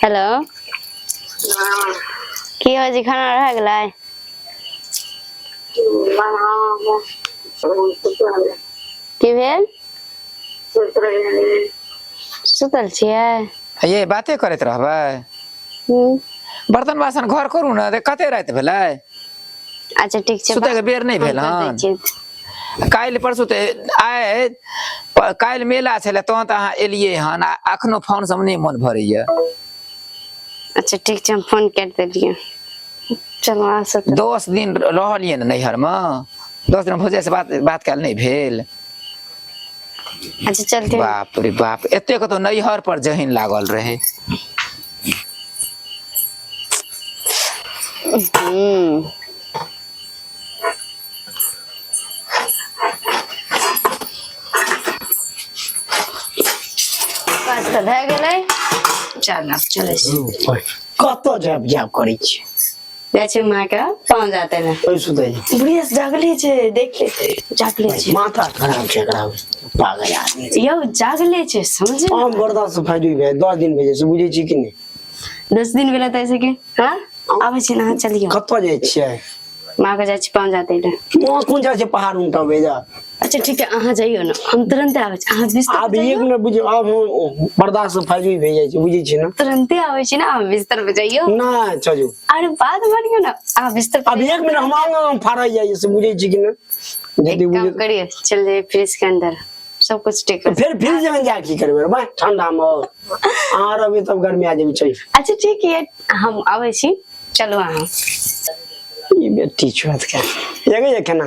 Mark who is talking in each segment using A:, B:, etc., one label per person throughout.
A: Hello. की हो जी, खाना रह गेलै? की भेल? सुतल छियै?
B: ये बाते करैत रहबै? बर्तन बासन घर करू ने, तऽ कते राति भेलै?
A: अच्छा ठीक छै।
B: सुतैके बेर नहि
A: हम
B: भेल
A: कर दै
B: हन?
A: छियै।
B: काल्हि परसू तऽ आइ काल्हि मेला छलै, तहन तऽ अहाँ एलियै हन आ एखनो फोन सब नहि मन भरैया।
A: अच्छा ठीक छै, हम फोन काटि देलियै। चलू अहाँ सब।
B: 10 दिन रहलियै ने नैहरमे, 10 दिन भौजाइ से बात बात कयल नहि भेल।
A: अच्छा चलते।
B: बाप रे बाप, एते कतौ नैहर पर जहीन लागल रहे।
A: काज तऽ भए गेलै, चल आब चलै छी।
C: कतऽ जायब जायब करै छी?
A: जाइ छी माँ के पाँव जाते ने।
C: ओहि सुतै छी।
A: बुढ़िया से जागले छै, देख ले, जागले छै।
C: माथा खराब छै एकरा, पागल आदमी छै।
A: यौ, जागले छै, समझे
C: हम बर्दाश्त से फायदो भए 10 दिन भेजे से बुझै छी कि नहि?
A: 10 दिन भेलै तऽ ऐसे के हाँ आबै छी ने, अहाँ चलियौ।
C: कतऽ जाइ छियै?
A: माँ के जाइ छी पाँव जाते ले।
C: माँ कोन जाइ छै पहाड़ उमटबै जा?
A: अच्छा ठीक है, अहाँ जाइयो ने, हम तुरंते आबै छी, अहाँ बिस्तर
C: आब
A: पर
C: एक
A: जाइयो।
C: मिनट बुझियौ, आब हम बर्दाश्त से फायदो भए जाइ छै, बुझै छी ने?
A: तुरंते आबै छी ने, अहाँ बिस्तर पर जाइयो।
C: नहि, चलू।
A: अरे बात मानियो ने, अहाँ बिस्तर पर
C: आब एक मिनट, हम आंगन फाड़ै जाइ से बुझै छी कि नहि?
A: एक
C: जदी
A: काम
C: बुझ
A: करिए, चल जाइए फ्रिज के अंदर, सब कुछ ठीक है।
C: फिर फ्रिज में जा की करबै भाई ठंडा में? अहाँ रहबै तब गर्मी आ जेबै, चल।
A: अच्छा ठीक है, हम आबै छी, चलू अहाँ।
C: ई बेटी छुआत के एगे ये केना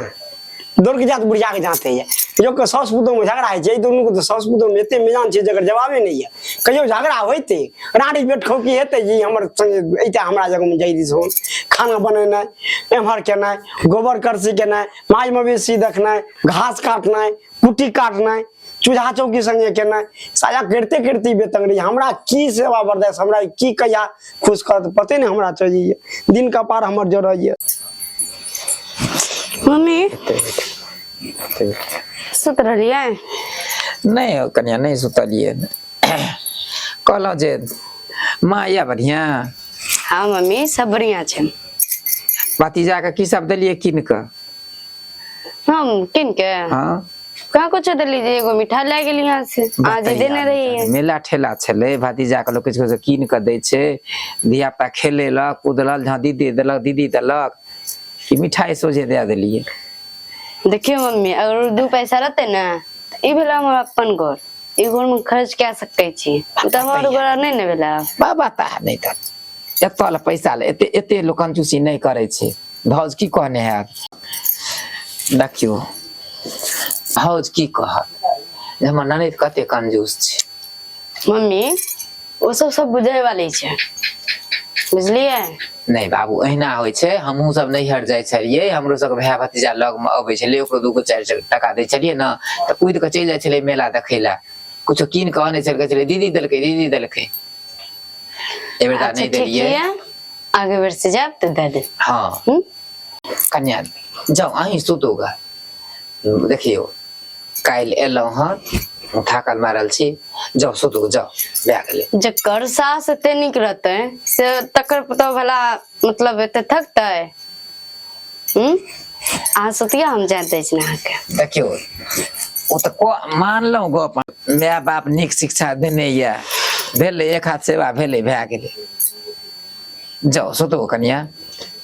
C: दौड़ के जात बुढ़िया के जाते ये जो के सास पुतोह में झगड़ा होइ छै। ई दुनू के तऽ सास पुतोह में एते मिजान छै जकर जवाबे नहि ये। कहियो झगड़ा होइते रानी पेट खौकी हेतै जी हमर संगे अइते हमरा जगह में जाइ दिस होन खाना बनेनाइ, एम्हर केनाइ, गोबर करसी केनाइ, माय मवेशी देखनाइ, घास काटनाइ, कुट्टी काटनाइ, चूल्हा चौकी संगे केनाइ, साया करिते करिते बेतंग रही। हमरा की सेवा बर्दाश्त, हमरा की कहिया खुश करत पते नहि हमरा चलैए, दिन कपार हमर जरैए।
A: मम्मी, सुत रहलियै?
B: नहि हौ कनिया, नहि सुतलियै। कहलहुँ जे माँ यऽ बढ़िआँ?
A: हाँ मम्मी, सब बढ़िया छै।
B: भतीजाके की सब देलियै कीन कऽ?
A: हम किन के?
B: हाँ।
A: कहाँ कुछो देली जे, एगो मिठाई ला गेली यहाँ से आज
B: बतैया
A: देने रही
B: बेचारी, मेला ठेला छलै, भतीजा के लोक किछु किछु कीन कऽ दै छै, धिया पुता खेलेलक कूदलक, जहाँ दीदी देलक दीदी देलक कि मिठाई सोझे दए देलियै।
A: देखियो मम्मी, अगर 2 पैसा रहते ने तऽ ई भेला हमर अपन घर, ई घर में खर्च कए सकै छी, तऽ हमर घर नहि ने भेला।
B: बाबा ता नहि तऽ एतऽ लए पैसा लए एते एते लोक कंजूसी नहि करै छै। भाउज की कहने हैत? देखियौ, भाउज की कहत जे हमर ननैद कते कंजूस छै।
A: मम्मी, ओ सब सब बुझै वाली छै, बुझलियै?
B: नहि बाबू, एहिना होइ छै। हमहूँ सब नैहर जाइ छलियै, हमरो सबके भाय भतीजा लगमे अबै छलै, ओकरो दूगो चारि टका दै छलियै ने तऽ कुदि कऽ चलि जाइ छलै मेला देखै लए, कुछो कीन कऽ अनै छलै, कहै छलै दीदी देलकै, दीदी देलकै। एहि बेर
A: अच्छा
B: नहि
A: ठीक
B: देलियै।
A: ये, आगे बेर से जायब तऽ दए देब।
B: हँ। कन्या, जाउ अहीं सुतू गा। देखियौ, काल्हि एलहुँ हन, थाकल मारल छी, जाउ सुतू जाउ, भए गेलै।
A: जकर सास एते नीक रहतै से तकर पुतोह भला मतलब एते थकतै? अहाँ सुतियौ, हम जाय दै छी अहाँके।
B: देखियौ, ओ तऽ मानलहुँ गप, माय बाप नीक शिक्षा देने यऽ, भेलै एक हाथ सेवा भेलै, भए गेलै। जाउ सुतू कनिया,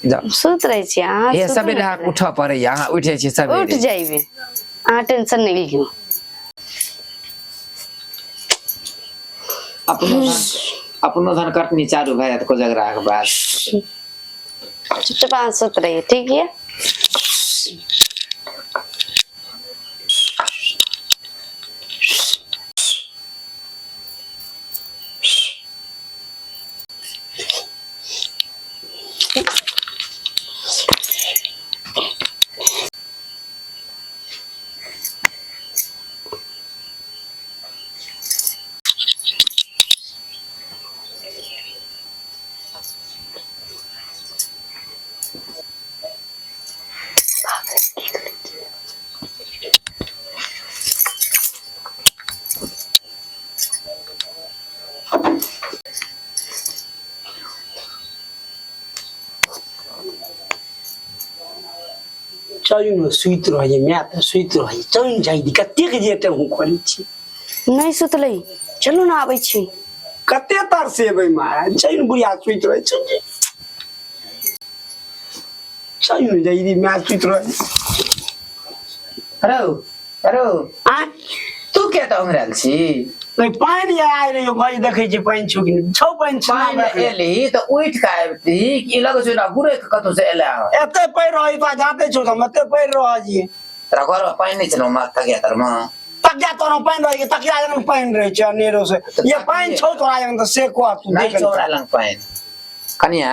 B: जाउ।
A: सुत रहै छी अहाँ।
B: हे
A: सुतू
B: सबेरे
A: ने
B: अहाँके
A: पहिले।
B: उठऽ पड़ैया, अहाँ उठि जाइ छी
A: उठ
B: सबेरे।
A: जाइबे, अहाँ टेंशन नहि लियौ।
B: अपनो धान, अपनो धान कटनी चालू भए जायत कोजगराके बाद।
A: चुपचाप अहाँ सुत रहिए, ठीक ये?
C: चलू ने सुति रहै माय तऽ सुति रहै चलू ने जाइ कतेक जे टेहू करै छी।
A: नहि सुतलै, चलू ने आबै छी।
C: कते तरसेबै महाराज, चलू ने बुढ़िया सुति रहै छै, चलू ने जाइ माय सुति रहै।
B: अरे अरे
C: आँय
B: तू किया तऽ ओंघरायल छी?
C: नहीं पानि आइ रहियो भाई, देखै छी पानि छौ कि नहि छौ, पानि छौ।
B: पानि एली तऽ उठि कऽ आबिती कि लगै छौ ना गुरै कऽ कतौ से एला हँ?
C: एते पड़ि रहल तो जाते छौ, हम एते पड़ि रहल छियै।
B: तोरा घरमे पानि नहि छलौ माथ तकिया तरमे?
C: तकिया तोरा पानि रहै छै, तकिया जखन पानि रहै छै अनेरो से ये पानि छौ तोरा जखन तऽ से कह तू।
B: नहि
C: देख
B: छौ हमरा लग पानि कनिया।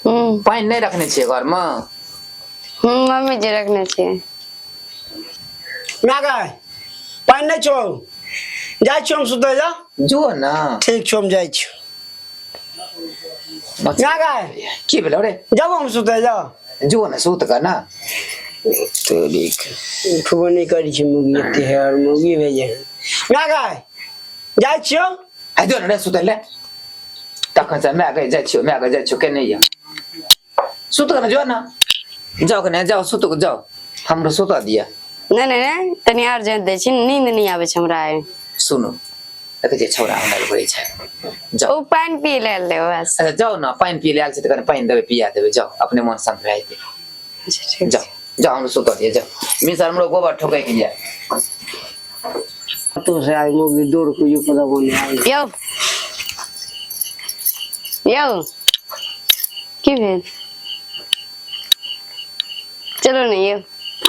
A: हूँ।
B: पानि नहि रखने छियै घरमे?
A: हूँ, मम्मी जी रखने छियै।
C: माय गै पानि नहि छौ, जाइ छियौ हम सुतै जा।
B: जो ने।
C: ठीक छौ, हम जाइ छियौ। माय गै।
B: की भेलौ रे?
C: जब हम सुतै जा।
B: जो ने सुत कऽ ने।
C: तोरी के उठबो नहि करै छै मुगी, एते हेर मुगी भेजे। माय गै जाइ छियौ।
B: आ जो ने रे सुतै ले, तखन से माय गै जाइ छियौ, माय गै जाइ छियौ, के नहि या सुत कऽ ने, जो ने, जाउ कने जाउ, सुत कऽ जाउ, हमरो सुतऽ दिअ।
A: नहि नहि नहि, तनी आर जानि दै छी, नींद नहि आबै छै हमरा आइ।
B: सुनू, देखै छियै छौड़ा हमरा घुरै छै, जाउ।
A: ओ पानि पी लेल ले बस।
B: अच्छा जाउ ने, पानि पी आयल छै तऽ कनि पानि देबै, पिया देबै, जाउ, अपने मन शान्त भए जेतै।
A: अच्छा ठीक।
B: जाउ जाउ, हमरो सुतऽ दिअ, जाउ मिसर, हमरो गोबर ठोकै के यऽ।
C: तो से आइ मुगी दौड़ के यो पता बने आइ।
A: यौ यौ, की भेल? चलू ने यौ।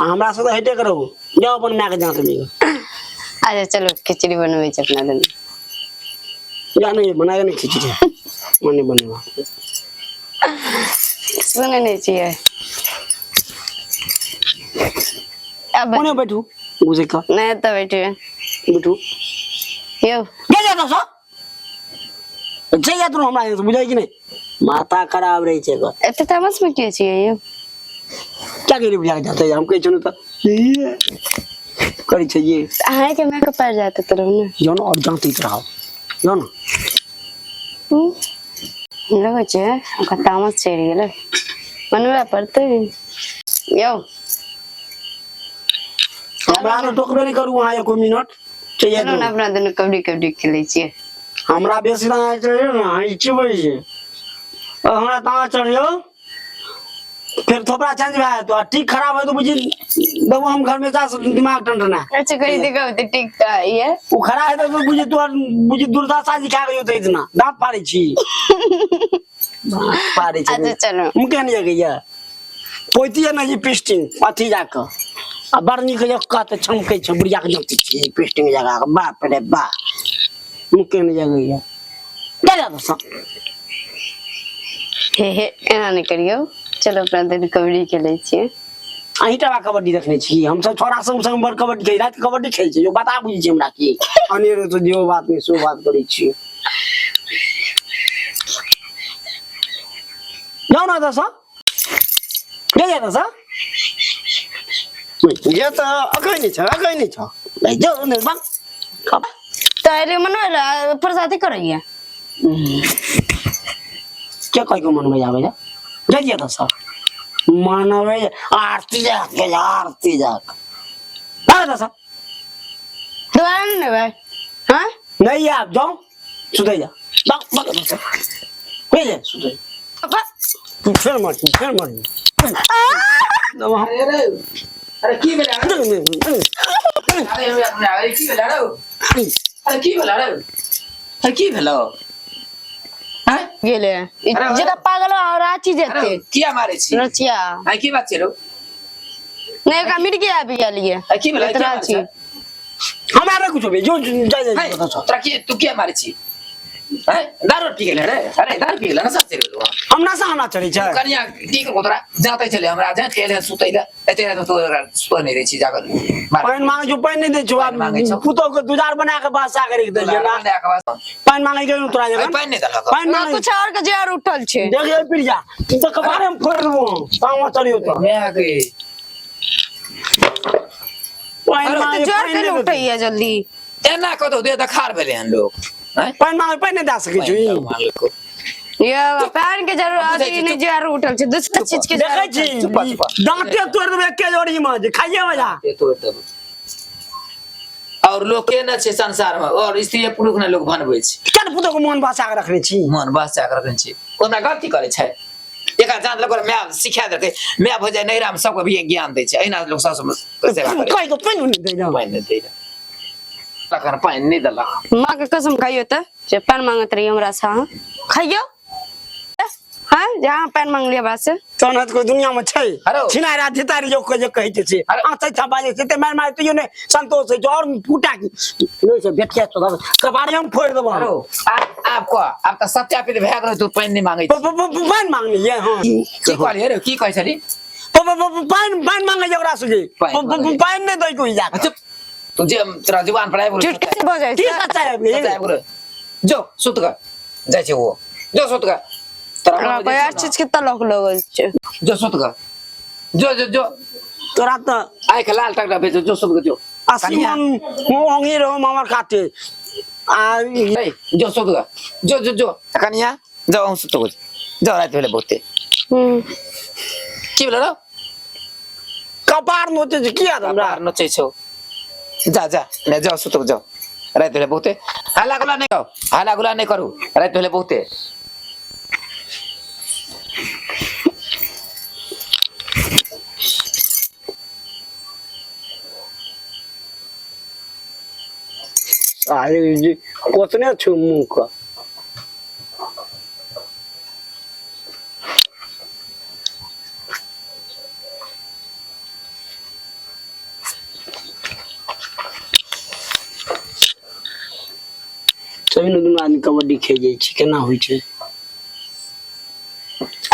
C: हमरा से तऽ हेटे करू, जाउ अपन माय के जाँच में।
A: अच्छा चलू, खिचड़ी बनबै छी अपना दुनू।
C: जा, नहीं बनाएगा नहीं खिचड़ी, मैं नहीं बनेगा।
A: सुनै नहि छियै आब।
C: कोने बैठू घुसे का?
A: नहि तऽ बैठिए।
C: बैठू।
A: यौ।
C: जा जा दसो जा जा, तू हमरा से बुझाइ कि नहीं, माथा खराब रहै छै एकर।
A: एते तामसमे किए छियै यौ?
C: क्या करी, बुझा के जाते हम कहै छनु तऽ ये करै छै ये।
A: अहाँके मायके पारि जाइत रहू ने।
C: जाओ ना और जाँतैत रहो, जाओ ना।
A: हूँ, लगै छै ओकरा तामस चढ़ि गेलै, बनबै पड़तै यौ।
C: हमरा ने टोकबे नहि करू अहाँ एको मिनट चाहिए।
A: चलू ने, अपना दुनू कबड्डी कबड्डी खेलै छियै।
C: हमरा बेसी ताना चढ़ियौ ने, अहाँ चिबै छै और हमरा ताना चढ़ियौ फेर थोपड़ा चेंज भए जेतौ आ ठीक खराब हेतौ, बुझी देबो हम घर में जा दिमाग टनटना।
A: अच्छा कही देखब तऽ ठीक तऽ ये।
C: ओ खड़ा हेतौ तऽ बुझी तोहर बुझी दुर्दशा जी खा गयो तऽ इतना दाँत फाड़ै छी, दाँत फाड़ै छी।
A: अच्छा चलू।
C: हम केहन जगह पोती ने जी पेस्टिंग अथी जाकऽ आ बड़ नीक जगह तऽ चमकै छै, बुढ़िया के जगह छै पेस्टिंग जगह, बाप रे बाप, मुँह केहन जगह ये, जा जा दोस्त।
A: हे हे, एना नहि करियौ, चलो अपना दुनू कबड्डी खेलै छियै।
C: अहीं टा कबड्डी देखने छी, हमसब छोड़ा संग संग बड़ कबड्डी खेल, राति कबड्डी खेल छी, बता बुझै छी हमरा की अनेरो तो जो बात नहीं सो बात करै छी। जाउ ना दस जा जा दस जे तऽ अखन नहि छ, अखन नहि छ, जाउ ने बा।
A: तऽ अरे मनोहर प्रसादी करैया।
C: के कहि के मनबै आबै जा जा दस मनबै आरती जाके आरती जाके दस।
A: दोबारा नहि नेबै? हाँ।
C: नहीं आब जाओ सुतै जा, बक बक दस कहि जा सुतै।
A: पापा।
C: तू फेर मर, फेर मर।
B: अरे अरे अरे की भेलै? अरे अरे की भेलै रे? अरे की भेलै रे? अरे की भेलौ? आँय?
A: गेलै
B: अरे,
A: जेना पागल और रांची
B: अरे
A: जेतै।
B: किया मारै छी?
A: रचिया।
B: आँय, की बात छै रौ?
A: नहि ओकरा मिर्गी आबि गेलियै।
B: आँय, की भेलै? किया मारै
A: रांची
B: छै?
C: हमरा नहि कुछो जो जा जा।
B: आँय, तोरा की, तू किया मारै छी? आँय, दारू पी गेलै रे? अरे दारू पी गेलै, नशा चढ़ि गेलौ।
C: हम नशा हमरा चढ़ै छै?
B: कनिया की करबो तोरा, जाँतै छलै हमरा, जाँत के एलै सुतै लए, एते रातिमे तू ओकरा सुतऽ नहि दै छी, जागल मार।
C: पानि मांगे छौ, पानि नहि दै छौ।
B: पानि मांगै छौ।
C: पुतोह के दुजार बना के बादशाह करि के दै छै ना। पानि मांगे गेलहुँ तोरा
B: आइ
C: जखन
B: पानि नहि देलक।
C: पानि मांगे
A: कुछ और के जे उठल छै।
C: देख ये पिरिया, तू तऽ कपारे में फोड़ि देबो, तामा चढ़ियो तऽ
B: माय गे।
C: पानि
B: अरे,
C: मांगे
A: जोर
C: पानि
A: के
C: नहि देतै।
A: उठैया जल्दी।
B: एना कतौ देह देखार भेलै हन लोक, आँय?
C: पानि मांगे पानि नहि दए सकै
B: पानि
C: छी।
B: मांगलको।
A: ये पैन के जरूर
B: हम बुझै
A: अथी
B: छी,
A: नहि
B: चुप।
A: जे आर उठल छै दोसर चीज के
C: देखै
A: जरूरत
C: छी
B: चुप, चुप।
C: दाँते तोड़ि देबै एके जोड़ी मे जे खाइए वला
B: से तोड़ि देबै और लोके न छै संसार में और स्त्री पुरुष ने लोग बनबै छै
C: किया ने पुतोह के मोन बसा के रखने छी
B: मन बचा के रखने छै ओना गलती करै छै एकरा जान लग माय सिखा देलकै माय भऽ जाय नैहरा में सबके भी ज्ञान दै छै एहिना लोग सासु सेवा करै
C: कहि के पानि नहि दै
B: छै। पानि नहि दै तखन पानि नहि देलक
A: माँ के कसम खाइयो तऽ जे पान मांगत रही हमरा से अहाँ खाइयो हाँ जे अहाँ पान मांगलियै हमरा से
C: तहन कोई दुनिया में छै
B: अरे।
C: छिनारा धितारी जो के जे कहै छै से
B: अरे।
C: आ तैथा बाजै छै ते मारि मारि तैयो नहि संतोष होइ छै और फूटा की नहि से बेटिया तो कबाड़े हम फोड़ि देबो
B: अरो आब आब कह आब तऽ सत्यापित भए गेल तू पानि नहि मांगै छी।
C: पानि मांगने ये हाँ
B: की कहलियै रे की कहै छली
C: पानि पानि मांगै छै ओकरा से
B: पानि मांगै।
C: पानि नहि दै कोई जा
B: चुप तू जे तोरा जुबान पर आबि गेलौ
A: झूठ कैसे बजै
C: की
A: छै
C: सच्चाइ आबि
B: सच्चा
C: गेलै
B: आबि गेलौ जो सुत कर जाइ छै ओ जो सुत कर तोरा
A: हमरा
B: मन
A: कोई
B: मे
A: और
B: जे
A: चीज के तलक लगल छै
B: छौ ना, जो सुत कर जो जो जो
C: तोरा तऽ
B: आँखि लाल टकरा भेजो जो सुत कर जो
C: अस्सी मन ओंगी रहो मामा काटे आ
B: ए, जो सुत कर जो जो जो कनिया जाओ हम सुत कर जाओ राति भेलै बहुते
A: हम्म
B: की भेलै रौ
C: कपार नोचै छै किया हमरा
B: कपार नोचै छौ जा जा नहि जाओ सुत जाओ राति भेलै बहुते हल्ला गुल्ला नहि करू हल्ला गुल्ला नहि करू राति भेलै बहुते
C: अरे जे कोसने छौ मुँह के तभी ने दुनू आदमी कबड्डी खेल जाइ छै केना होइ छै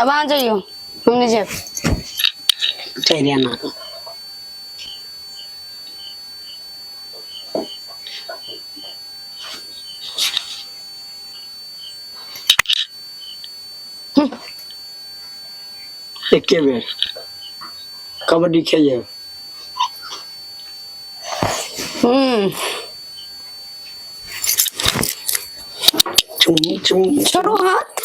A: अब अहाँ जइयो हम नहि जायब
C: चलि एना एके बेर कबड्डी खेल जायब
A: हम्म
C: चुम चुम
A: छोड़ू हाथ।